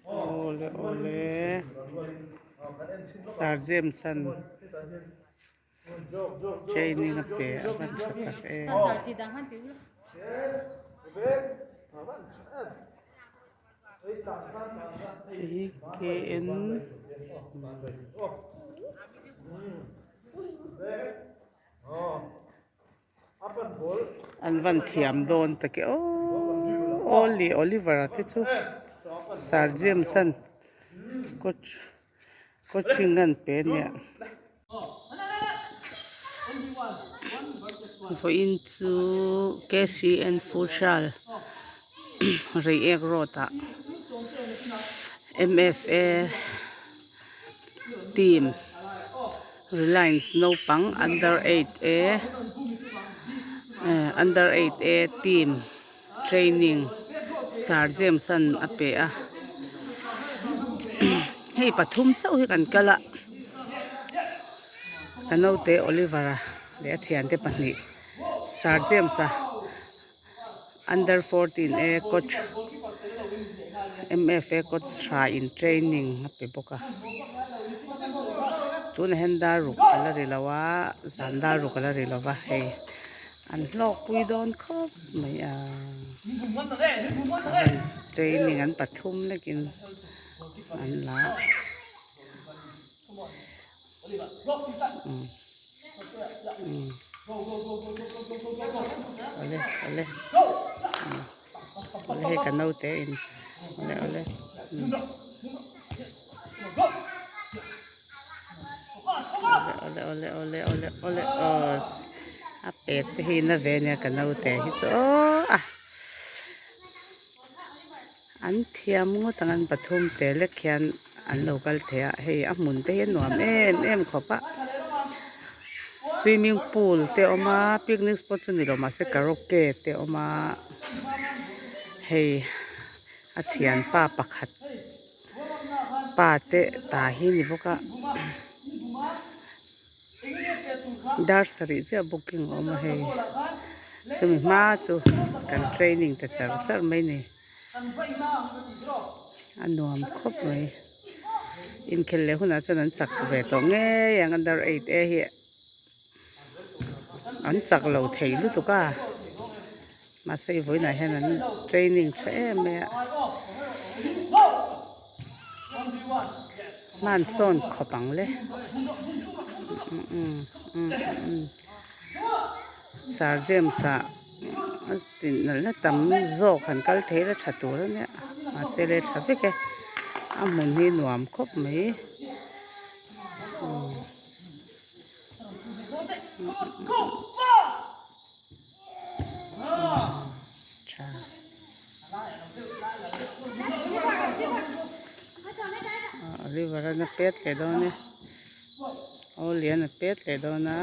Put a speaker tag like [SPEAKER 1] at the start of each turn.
[SPEAKER 1] Awle awle Sir James an training a pe a van tha tak em. Hei hi KN An van thiam dawn tak e aww Oli Oliver a te chu Sir James an coach coaching an pe ania vawiin chu KCN Futsal Reiek road ah M_F_A team. Reliance naupang under 8 A under 8 A team training Sir James an a pe a hei pathum chauh hi kan kal a ka naute Oliver a leh a thiante pahnih Sir James a. Under 14 A coach mfa coach tha in training a pe bawk a tunah hian dar ruk a la ri lo a zan dar ruk a la ri lo va hei an hlawk pui dawn khawp mai a training an pathum lekin an la a. Awle awle awle hei ka naute in awle awle awle awle awle awle awle aw a pet te hi na ve ania ka naute hi chu aw a an thiam ngawt ang an pathum te lek hian an lo kal thei a hei a hmun te hi a nuam em em khawp a swimming pool te a awm a picnic spot chu ni lo mahse karaoke te a awm a hei a thianpa pakhat pa te ta hi ni bawk a dar sarih chiah booking a awm a hei chumi hma chu kan training ta char char mai a ni a nuam khawp mai inkhelh leh hunah chuan an chak ve tawh ngei ang a dar 8 a hi an chak lo thei lutuk a mahse i vawiinah hian an training tha em mai a hman sawn khawp ang le Sir James ah a tinalh na tam zawk han kal thei la tha tur a nia mahse le tha vek e a hmun hi nuam khawp mai. River a na pet leh dawn e aw lian a pet leh dawn a.